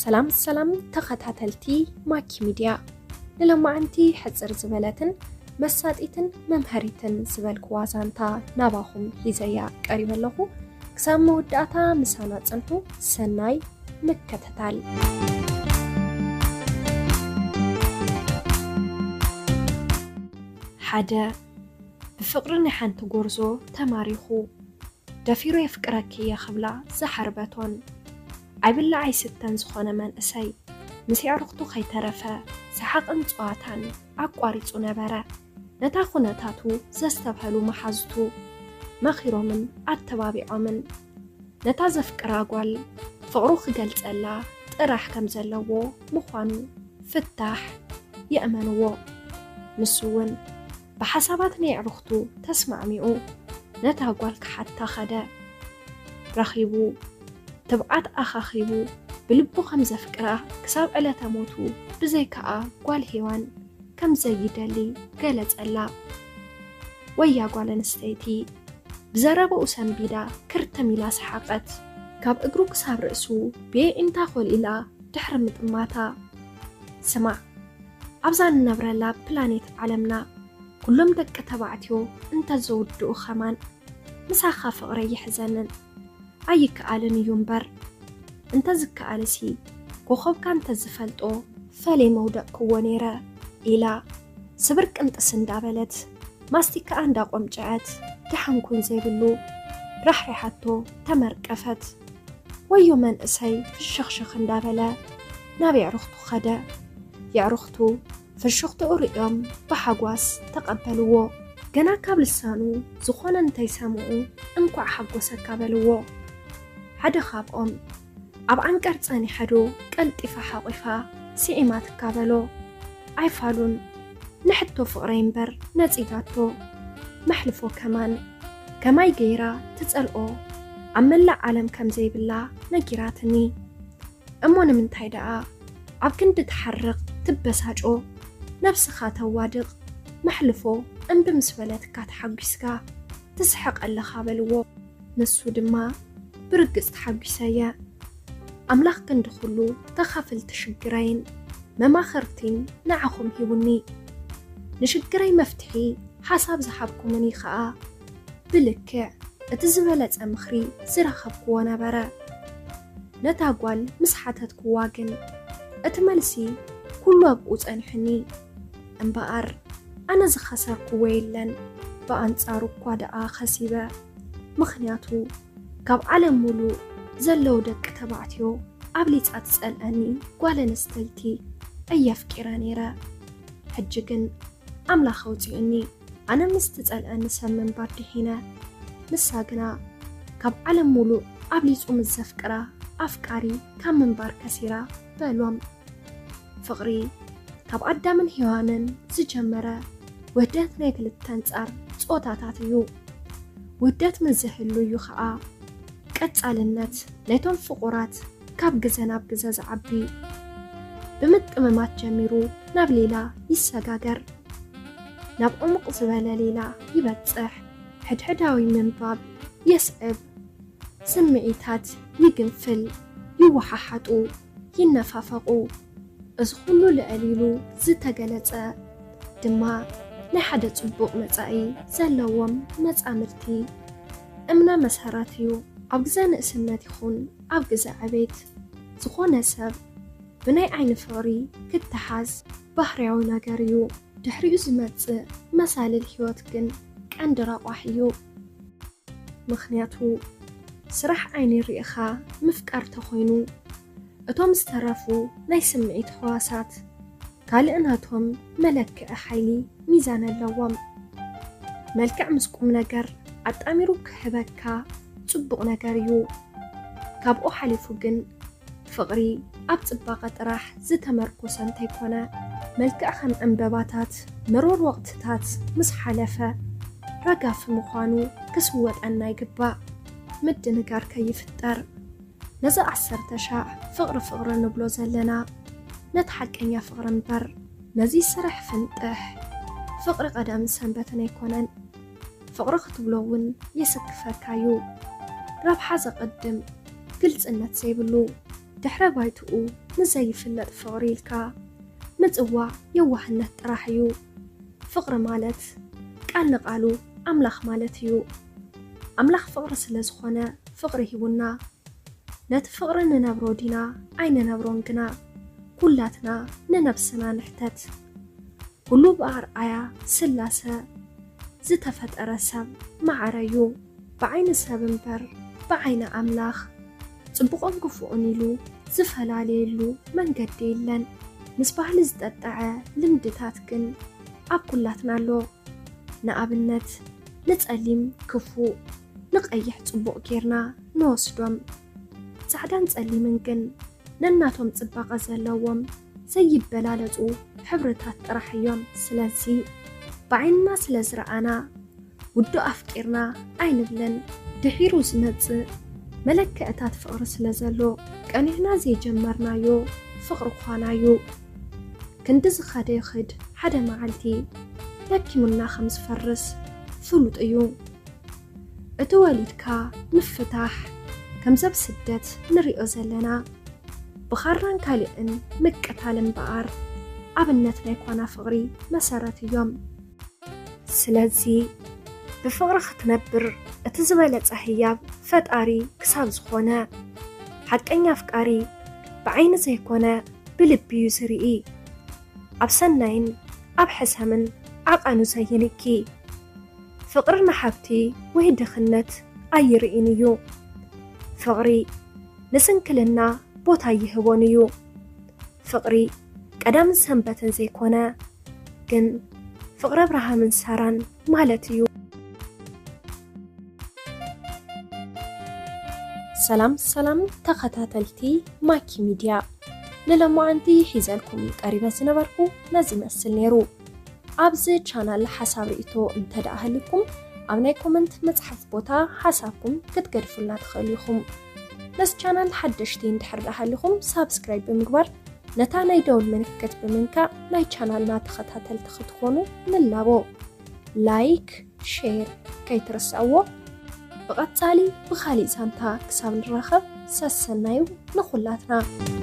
ሰላም ሰላም ተኸታተልቲ ማኪ ሚድያ፣ ንለማዓንቲ ሕጽር ዝበለትን መሳጢትን መምሃሪትን ዝበልክዋ ዛንታ ናባኹም ሒዘያ ቀሪበ ኣለኹ። ክሳብ መወዳእታ ምሳና ጽንሑ። ሰናይ ምክትታል። ሓደ፣ ብፍቕሪ ናይ ሓንቲ ጎርዞ ተማሪኹ፣ ደፊሩ የፍቅረኪ እየ ክብላ ዝሓርበቶን፣ ኣይብላዕ ኣይስተን ዝኾነ መንእሰይ፣ ምስ የዕሩኽቱ ከይተረፈ ሰሓቕን ጸዋታን ኣቋሪጹ ነበረ። ነታ ኩነታቱ ዘስተብሀሉ መሓዙቱ መኺሮምን ኣተባቢዖምን፣ ነታ ዘፍቅራ ጓል ፍቕሩ ክገልጸላ ጥራሕ ከም ዘለዎ ምዃኑ ፍታሕ የእመንዎ። ንሱ እውን ብሓሳባት ናይ ኣዕሩኽቱ ተስማዕሚዑ ነታ ጓል ክሓታ ኸደ። ረኺቡ፣ ትብዓት ኣኻኺቡ፣ ብልቡ ከም ዘፍቅራ፣ ክሳብ ዕለተ ሞቱ ብዘይካኣ ጓል ሄዋን ከም ዘይደሊ ገለጸላ። ወያ ጓል ኣንስተይቲ፣ ብዘረባኡ ሰንቢዳ ክርትም ኢላ ሰሓቐት። ካብ እግሩ ክሳብ ርእሱ ብየዒንታ ኮልኢላ ድሕሪ ምጥማታ፣ ስማዕ፣ ኣብዛ ንነብረላ ፕላኔት ዓለምና ኩሎም ደቂ ተባዕትዮ እንተዘውድኡ ኸማን ምሳኻ ፍቕረይ ይሕዘንን ኣይከኣልን እዩ እምበር፣ እንተዝከኣልሲ ኮኸብካ እንተዝፈልጦ ፈለይ መውደቕክዎ ነይረ፣ ኢላ ስብር ቅንጥስ እንዳበለት ማስቲካኣ እንዳቆምጨዐት ደሓን ኩን ዘይብሉ ራሕሪሓቶ ተመርቀፈት። ወዮ መንእሰይ ፍሽኽሽኽ እንዳበለ ናብ የዕሩኽቱ ኸደ። የዕሩኽቱ ፍሽኽትኡ ርእዮም ብሓጓስ ተቐበልዎ። ገና ካብ ልሳኑ ዝኾነ እንተይሰምዑ እንኳዕ ሓጎሰካ በልዎ። ሓደ ካብኦም ኣብ ዓንቀር ጸኒሐ ዶ ቀልጢፋ ሓቒፋ ስዒማትካ በሎ። ኣይፋሉን፣ ንሕቶ ፍቕረይ እምበር ነጺጋቶ። መሕልፎ ከማን ከማይ ገይራ ትጸልኦ ኣብ መላእ ዓለም ከም ዘይብላ ነጊራትኒ። እሞ ንምንታይ ደኣ ኣብ ክንዲ ትሓርቕ ትበሳጮ፣ ነብስኻ ተዋድቕ፣ መሕልፎ እምቢ ምስ በለትካ ተሓጒስካ ትስሕቕ ኣለኻ በልዎ። ንሱ ድማ ብርግጽ ተሓጒሰ እየ። ኣምላኽ ክንዲ ኩሉ ተኻፍልቲ ሽግረይን መማኽርቲን ንዓኹም ሂቡኒ። ንሽግረይ መፍትሒ ሓሳብ ዝሃብኩምኒ ኸኣ ብልክዕ እቲ ዝበለጸ ምኽሪ ዝረኸብክዎ ነበረ። ነታ ጓል ምስ ሓተትክዋ ግን እቲ መልሲ ኩሉ ኣብኡ ጸኒሑኒ። እምበኣር ኣነ ዝኸሰርክዎ የለን፣ ብኣንጻሩ እኳ ደኣ ኸሲበ። ምኽንያቱ ካብ ዓለም ሙሉእ ዘለዉ ደቂ ተባዕትዮ ኣብሊጻ ትጸልኣኒ ጓል ኣንስተይቲ እየ ኣፍቂረ ነይረ። ሕጂ ግን ኣምላኽ ኣውጺኡኒ። ኣነ ምስ ትጸልኣኒ ሰብ ምንባር ድሒነ። ንሳ ግና ካብ ዓለም ሙሉእ ኣብሊጹ ምስ ዘፍቅራ ኣፍቃሪ ካብ ምንባር ከሲራ በሎም። ፍቕሪ ካብ ኣዳምን ሄዋንን ዝጀመረ ውህደት ናይ ክልተ ኣንጻር ጾታታት እዩ። ውህደት ምስ ዝህሉ እዩ ኸኣ ቀጻልነት ናይቶም ፍቑራት ካብ ግዘ ናብ ግዘ ዝዓቢ። ብምጥምማት ጀሚሩ ናብ ሌላ ይሰጋገር። ናብ ዕሙቕ ዝበለ ሌላ ይበጽሕ። ሕድሕዳዊ ምንባብ የስዕብ። ስምዒታት ይግንፍል፣ ይወሓሓጡ፣ ይነፋፈቑ። እዚ ኩሉ ልዕል ኢሉ ዝተገለጸ ድማ ናይ ሓደ ጽቡቕ መጻኢ ዘለዎም መጻምድቲ እምነ መሰረት እዩ። ኣብ ግዘ ንእስነት ይኹን ኣብ ግዘ ዕቤት ዝኾነ ሰብ ብናይ ዓይኒ ፍቕሪ ክተሓዝ ባህርያዊ ነገር እዩ። ድሕሪኡ ዝመጽእ መሳልል ህይወት ግን ቀንዲ ረቋሕ እዩ። ምኽንያቱ ስራሕ ዓይኒ ርኢኻ ምፍቃር ተኾይኑ፣ እቶም ዝተረፉ ናይ ስምዒት ህዋሳት ካልእ ናቶም መለክዒ ሓይሊ ሚዛን ኣለዎም። መልክዕ ምስ ቁም ነገር ኣጣሚሩ ክህበካ ጽቡቕ ነገር እዩ። ካብኡ ሓሊፉ ግን ፍቕሪ ኣብ ጽባቐ ጥራሕ ዝተመርኮሰ እንተይኮነ፣ መልክዕ ከም ዕምበባታት መሮር ወቕትታት ምስ ሓለፈ ረጋፊ ምዃኑ ክስወጠና ይግባእ። ምድንጋር ከይፍጠር። ነዚ ዓሰርተ ሻዕ ፍቕሪ ፍቕሪ ንብሎ ዘለና ነቲ ሓቀኛ ፍቕሪ እምበር ነዚ ስራሕ ፍንጥሕ ፍቕሪ ቀዳምን ሰንበትን ኣይኮነን። ፍቕሪ ክትብሎ እውን የሰክፈካ እዩ። ረብሓ ዘቐድም፣ ግልጽነት ዘይብሉ፣ ድሕረ ባይትኡ ንዘይፍለጥ ፍቕሪ ኢልካ ምጽዋዕ የዋህነት ጥራሕ እዩ። ፍቕሪ ማለት ቃል ንቓሉ ኣምላኽ ማለት እዩ። ኣምላኽ ፍቕሪ ስለ ዝኾነ ፍቕሪ ሂቡና። ነቲ ፍቕሪ ንነብሮ ዲና ኣይንነብሮን ግና፣ ኩላትና ንነብስና ንሕተት። ኩሉ ብኣርኣያ ስላሰ ዝተፈጠረ ሰብ መዓረ እዩ። ብዓይኒ ሰብ እምበር ብዓይኒ ኣምላኽ ጽቡቕን ክፉእን ኢሉ ዝፈላለየሉ መንገዲ የለን። ምስ ባህሊ ዝጠጠዐ ልምድታት ግን ኣብ ኩላትና ኣሎ። ንኣብነት ንጸሊም ክፉእ፣ ንቐይሕ ጽቡቕ ጌርና ንወስዶም። ጻዕዳን ጸሊምን ግን ነናቶም ጽባቐ ዘለዎም ዘይበላለጹ ሕብርታት ጥራሕ እዮም። ስለዚ ብዓይንና ስለ ዝረኣና ውዱእ ኣፍቂርና ኣይንብልን። ድሒሩ ዝመጽእ መለክዕታት ፍቕሪ ስለ ዘሎ ቀኒዕና ዘይጀመርናዮ ፍቕሪ ኳና እዩ። ክንዲ ዝኸደ ይኽድ ሓደ መዓልቲ ለኪሙና ከም ዝፈርስ ፍሉጥ እዩ። እቲ ወሊድካ ምፍታሕ ከምዚ ኣብ ስደት ንሪኦ ዘለና ብኻራን ካልእን ምቅታል እምበኣር ኣብነት ናይ ኳና ፍቕሪ መሰረት እዮም። ስለዚ ብፍቕሪ ክትነብር እቲ ዝበለጸ ህያብ ፈጣሪ ክሳብ ዝኾነ፣ ሓቀኛ ኣፍቃሪ ብዓይኒ ዘይኮነ ብልቢ እዩ ዝርኢ። ኣብ ሰናይን ኣብ ሕሰምን ዓቐኑ ዘይንኪ። ፍቕሪ ንሃብቲ ወይ ድኽነት ኣይርእን እዩ። ፍቕሪ ንስንክልና ቦታ ይህቦን እዩ። ፍቕሪ ቀዳምን ሰንበትን ዘይኮነ፣ ግን ፍቕሪ ኣብርሃምን ሳራን ማለት እዩ። ሰላም ሰላም ተኸታተልቲ ማኪ ሚድያ፣ ንሎማዓንቲ ሒዘልኩም ቀሪበ ዝነበርኩ ነዚ ይመስል ነይሩ። ኣብዚ ቻናል ሓሳብ ርእይቶ እንተ ደኣ ሃልዩኩም፣ ኣብ ናይ ኮመንት መጽሓፍ ቦታ ሓሳብኩም ክትገድፉልና ትኽእሉ ኢኹም። ነዚ ቻናል ሓደሽቲ እንድሕር ደኣ ሃልዩኩም፣ ሳብስክራይብ ብምግባር ነታ ናይ ደወል ምልክት ብምንካእ ናይ ቻናልና ተኸታተልቲ ክትኾኑ ንላቦ። ላይክ፣ ሼር ከይትርስዕዎ። ብቐጻሊ ብኻሊእ ዛንታ ክሳብ ንራኸብ ሰሰናዩ ንኹላትና።